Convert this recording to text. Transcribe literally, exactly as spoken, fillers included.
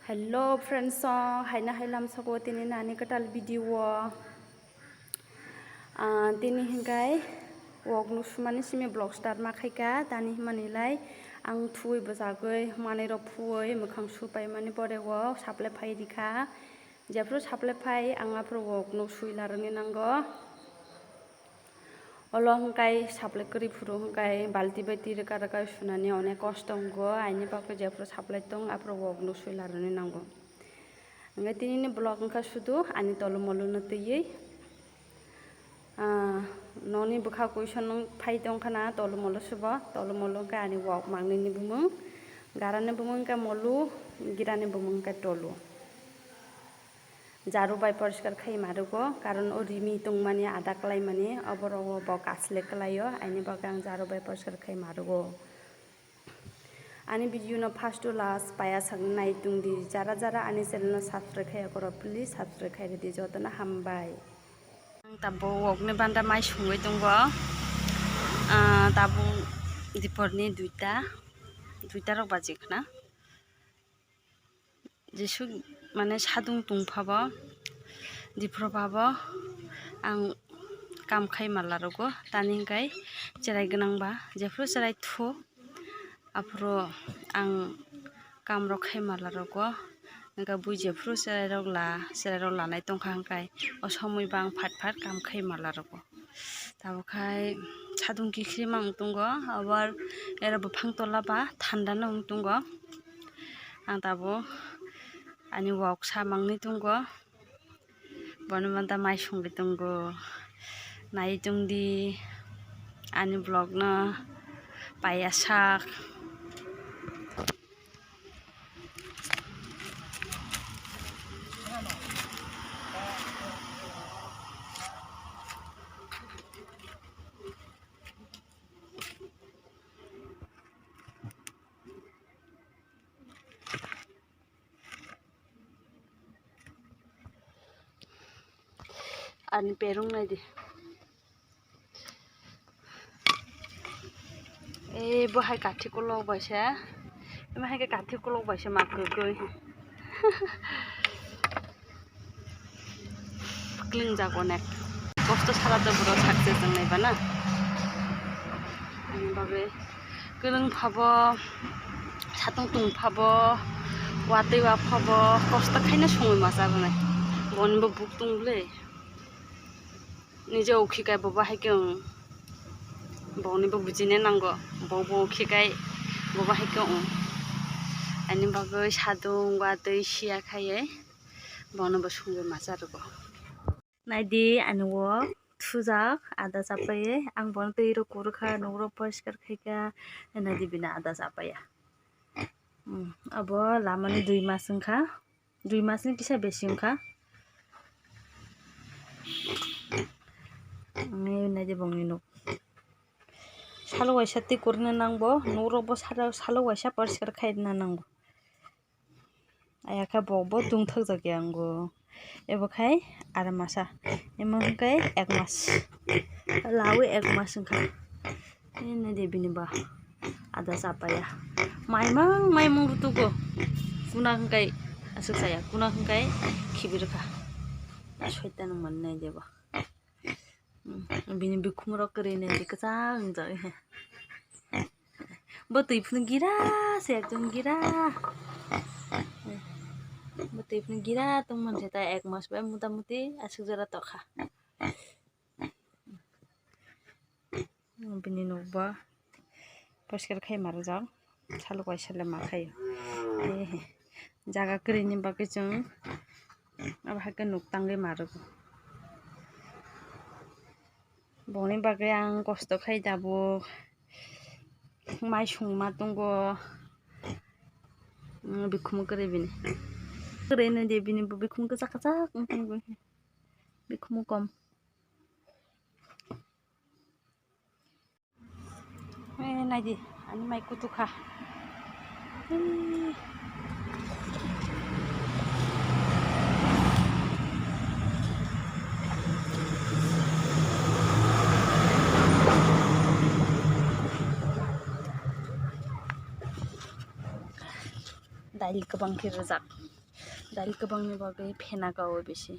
Hello friends, song haina hai lamsoko tini nani kwtal video o. Ah, tini hinkai wok no sumani simi vlog start ma khaika, tani himani lai ang thui bwsagwi manwi rok phuwi mwkhang supai mani pore wok supply phai rikha. Jephru supply phai ang aphuru wok no sui larwni nango. Olo hwnkhe supply kwrwi phuru hwnkhe balti bai twi rwkha rwkha sunani onek kosto wngo, aini bagwi jephuru supply tong aphuru wok no sui larwni nango. Hwnkhe tinini vlog wngkha sudu ani tolu molu no twiwi, ah, noni bwkha kuison phai tongkha na tolu molu subo, tolu molu wngkha ani wok mangnini bumung, garani bumung wngkha molu, girani bumung wngkha tolu. Jaru bai poriskar khai marugo, karon o rimi tongmani ada kwlaimani, oborog o bo kasle kwlaio, aini bagwi ang jaru bai poriskar khai marugo. Ani video no first to last paya sak nai tongdi, jara jara ani channel no subscribe khaiya koro, please subscribe khai rwdi, jotono hambai. Ang tabuk wokni banda mai sungwi tongo, ah, tabuk diporni duita, duita rok baji khna. Jesuk mane sadung tungphabo, diphrophabo ang kam khai malarogo, tani hinkai cherai gwnangba jephuru cherai thu, aphuru ang kamrok khai malarogo, hinka bui jephuru cherairok la, cherairok lanai tongkha hinkai o somoi ba ang phat phat kam khai malarogo. Tabuk khai sadung kikhirima wng tongo, abar ero buphang tola ba thanda no wng tongo. Ang tabuk ani wok sa mangni tongo, bono manta mai songwi tongo, nai tongdi ani vlog no paiya sak. Ani perung nai di. Eh, bo hai kathi kolok bai se. Ema hai ke kathi kolok bai se ma kwrwi. Kling jak onek. Kosto sara to boro success wngnai ba na. Ani bagwi kwrwng phabo, satung tung phabo, watwi wa phabo, kosto khaino songwi ma cha rwnai. Boni bo buk tung bwle. Nije ukhi kai bobo hai khe wng. Boni bo bujina nango. Bo bo ukhi kai bobo hai khe wng. Ani bagwi sadung watwi siya khaiwi bono bo songwi ma cha rwgo. Naidi ani wok thujak ada chapai, ang bono twi rw kurkha, nuk rok poriskar khaikha, naidi bini ada chapaiya. Hmm, abo lamani dui mas wngkha, dui mas ni kisa besi wngkha. Ang naidi bongni nuk. Salo waisa twi kurna nangbo, nuk rok bo salo, salo waisa poriskar khaina nangbo. Ayakhe bo bo tungthok jak ya wngo. Ebo khai aro masa. Emo hwnkhe ek mas. Lawi ek mas wngkha. Nini de bini ba. Ada chapaya. Maimang maimang rutugo. Kuna hwnkhe aswk saya. Kuna hwnkhe khibirkha. Soita nang mannai deba. Hmm, bini bikhumrok kwrwi nai kwchang wngjak. Bo twi phunu gira se ekdom gira. Bo twi phunu gira tongmani se ta ek mas bai mota moti aswk jora tokha. Bini nokbo poriskar khai ma rwjak, salo kaisa le ma khaio. Jaga kwrwini bagwi chwng abo hai khe nuk tangwi ma rwgo. Boni bagwi ang kosto khai tabuk mai songma tongo. Bikhumu kwrwi bini. Kwrwi nw de bini bo bikhumu kwchak kwchak wng tongo. Bikhumu kom. Eh, naidi, ani mai kutu kha. Eh. Dai Dali kwbang khe rwjak. Dali kwbangni bagwi phena kao bisi.